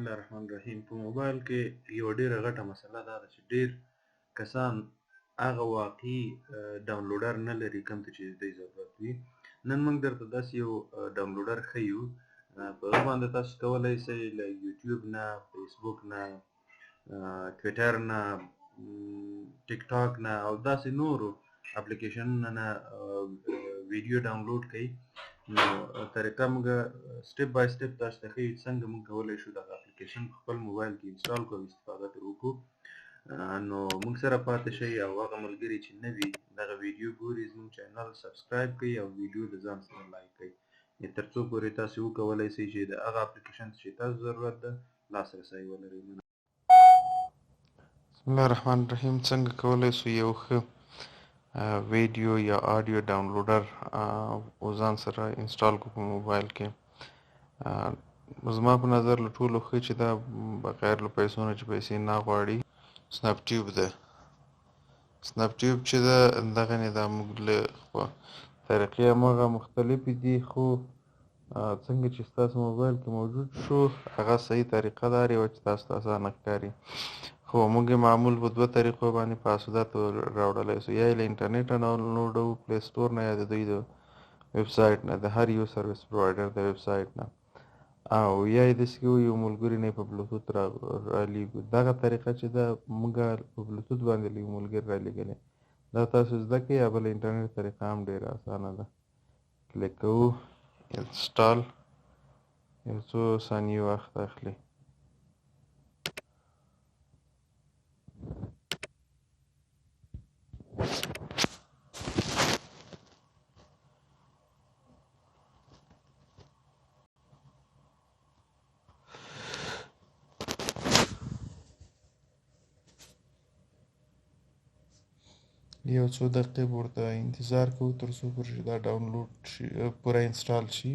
الله الرحمن الرحیم. په موبایل کې یوه ډیره غټه مسله دا ده چې ډیر کسان هغه واقعي downloader نه لري کوم ته چې د دوی ضرورت وي. نن موږ درته داسې یو downloader ښیو، په هغه باندې تاسو کولی شئ له یوټیوب نه، فیسبوک نه، ټویټر نه، ټیک ټاک نه او داسې نورو اپلیکیشنونو نه ویډیو download کړئ. نو طریقه موږ step by step تاسو ته ښیو څنګه موږ کولی شو دغه اپلیکیشن په خپل موبایل کې install کړو او استفاده ترې وکړو. نو موږ سره پاتې شئ او هغه ملګري چې نوي دغه ویډیو ګوري زموږ channel subscribe کړئ او ویډیو د ځان سره like کړئ، تر څو پورې تاسو وکولای شئ چې د هغه اپلیکیشن چې تاسو ضرورت ده لاسرسی ولرئ. بسم الله الرحمن الرحیم. څنګه کولی شو یو ښه ویډیو یا audio downloader ځان سره install کړو په موبایل کې؟ زما په نظر له ټولو ښه چې دا بغیر له پیسو نه چې پیسې نه غواړي سنپ ټیوب ده. سنپ ټیوب چې ده دغه نه دا موږ له طریقې هماغه مختلفې دي، خو څنګه چې ستاسو موبایل کې موجود شو هغه صحیح طریقه ده یوه چې تاسو ته اسانه ښکاري. خو موږ یې معمول په دوه طریقو باندې په اسوده راوړلی شو، یا یې له انټرنیټه ډاونلوډوو، Play Store نه، یا د دوی د ویب سایټ نه، د هر یو service provider د ویب سایټ نه، او یا یې داسې کوو یو ملګري نه یې په بلوتوت رالیږو. دغه طریقه چې ده موږ په بلوتوت باندې له یو ملګري رالیږلې، دا تاسو زده کړئ. یا بله انټرنیټ طریقه هم ډېره اسانه ده. کلیک کوو install، یو څو ثانیې وخت اخلي. یو څو دقیقې به ورته انتظار کوو تر څو پورې چې دا download شي، پوره install شي.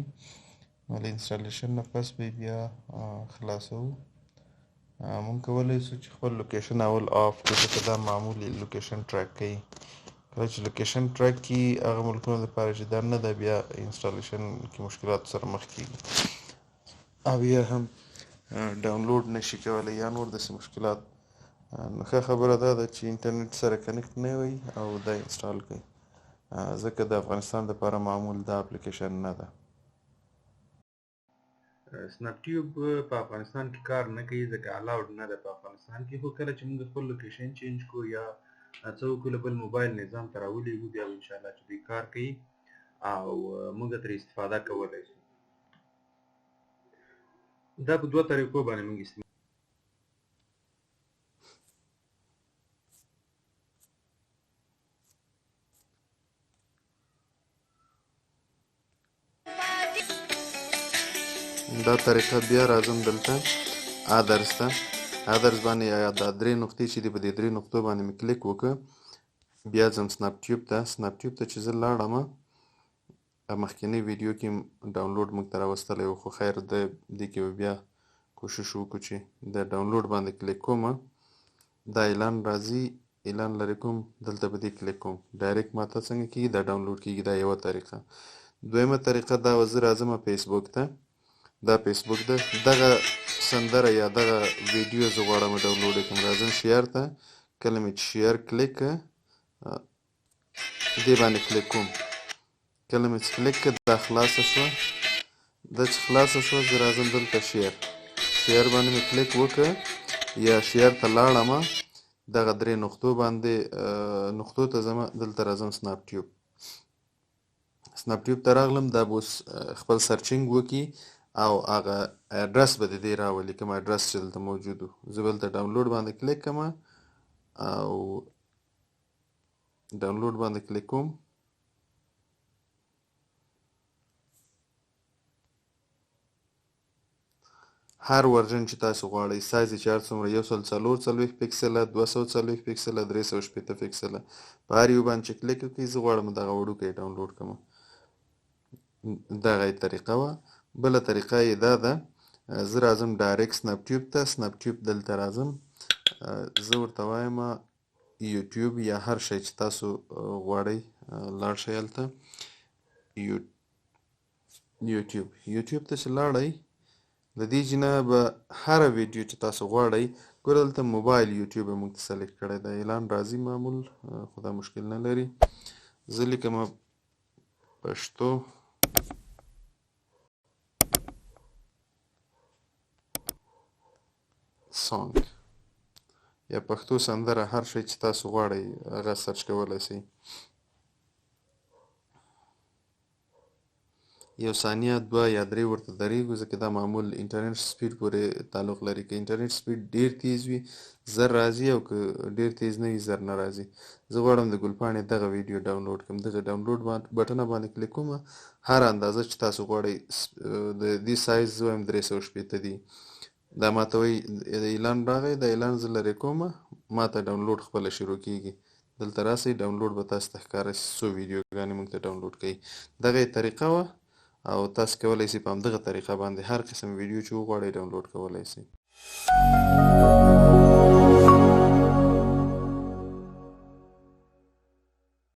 نو له installation نه پس به یې بیا خلاصوو. موږ کولی شو چې خپل location اول off کړو، ځکه دا معمولي location track کوي. کله چې location track کړي هغه ملکونو دپاره چې دا نه ده بیا installation کې مشکلاتو سره مخ کېږي او یا هم download نشي کولی یا نور داسې مشکلات. نو ښه خبره دا ده چې انټرنیټ سره connect نه وي او دا install کړئ، ځکه د افغانستان دپاره معمول دا اپلیکیشن نه ده. سنپ ټیوب په افغانستان کې کار نه کوي ځکه allowed نه ده په افغانستان کې. خو کله چې موږ خپل location change کړو یا څه وکړو له بل موبایل نظام ته راولیږو، بیا به انشاءالله چې دوی کار کوي او موږ ترې استفاده کولی شو. دا په دوه طریقو باندې موږ استعمال دا طریقه بیا راځم دلته others ته، others باندې یا دا درې نقطې چې دي په دې درې نقطو باندې مې کلیک وکړ، بیا ځم سنپ ټیوب ته. سنپ ټیوب ته چې زه لاړم مخکینۍ ویډیو کې download موږ ته راوستلی و، خو خیر د دې کې به بیا کوشش وکړو چې د download باندې کلیک کوم، دا اعلان راځي، اعلان لرې کوم، دلته په دې کلیک کوم، direct ماته څنګه کېږي دا download کېږي. دا یوه طریقه. دویمه طریقه دا وه زه راځم فیسبوک ته، دا فیسبوک ده، دغه سندره یا دغه ویډیو زه غواړم download یې کړم، راځم share ته، کله مې چې share کلیک کړ دې باندې کلیک کوم، کله مې چې کلیک کړ دا خلاصه شوه، دا چې خلاصه شوه زه راځم دلته share، share باندې مې کلیک وکړ یا share ته لاړم، دغه درې نقطو باندې نقطو ته ځم، دلته راځم سنپ ټیوب، سنپ ټیوب ته راغلم، دا به اوس خپل searching وکړي او هغه ادرس به د دې راولي کوم ادرس چې دلته موجود و. زه به دلته download باندې کلیک کړم او download باندې کلیک کوم، هر version چې تاسو غواړئ، سایز یې چې هر څومره 144 پیکسله، 240 پیکسله، 360 پیکسله، په هر یو باندې چې کلیک وکړئ، زه غواړم دغه وړوکی download کړم. دغه یې طریقه وه. بله طریقه یې دا ده، زه راځم direct سنپ ټیوب ته، سنپ ټیوب دلته راځم، زه ورته وایم یوټیوب یا هر شی چې تاسو غواړئ لاړ شئ هلته یوټیوب، یوټیوب ته چې لاړئ، د دې جنه به هره ویډیو چې تاسو غواړئ، ګوره دلته موبایل یوټیوب یې موږ ته سلیکټ کړی دا اعلان راځي معمول، خو دا مشکل نه لري. زه لیکم پښتو سانګ یا پښتو سندره، هر شی چې تاسو غواړئ هغه سرچ کولی شئ. یو ثانیه، دوه یا درې ورته درېږو، ځکه دا معمول انټرنیټ سپیډ پورې تعلق لري. که انټرنیټ سپیډ ډیر تیز وي زر راځي، او که ډیر تیز نه وي زر نه راځي. زه غواړم د ګلپاڼې دغه ویډیو ډاونلوډ کړم. دغه ډاونلوډ بټنه باندې کلیک کوم. هر اندازه چې تاسو غواړئ، د دې سایز زه وایم 360 دی. دا ماته وایي اعلان راغی، دا اعلان زه لرې کوم، ماته ډاونلوډ خپله شروع کیږي. دلته راسئ، ډاونلوډ به تاسو ته ښکاره شي څو ویډیوګانې موږ ته ډاونلوډ کوي. دغه یې طریقه وه، او تاسو کولی شئ په همدغه طریقه باندې هر قسم ویډیو چې وغواړئ ډاونلوډ کولی شئ.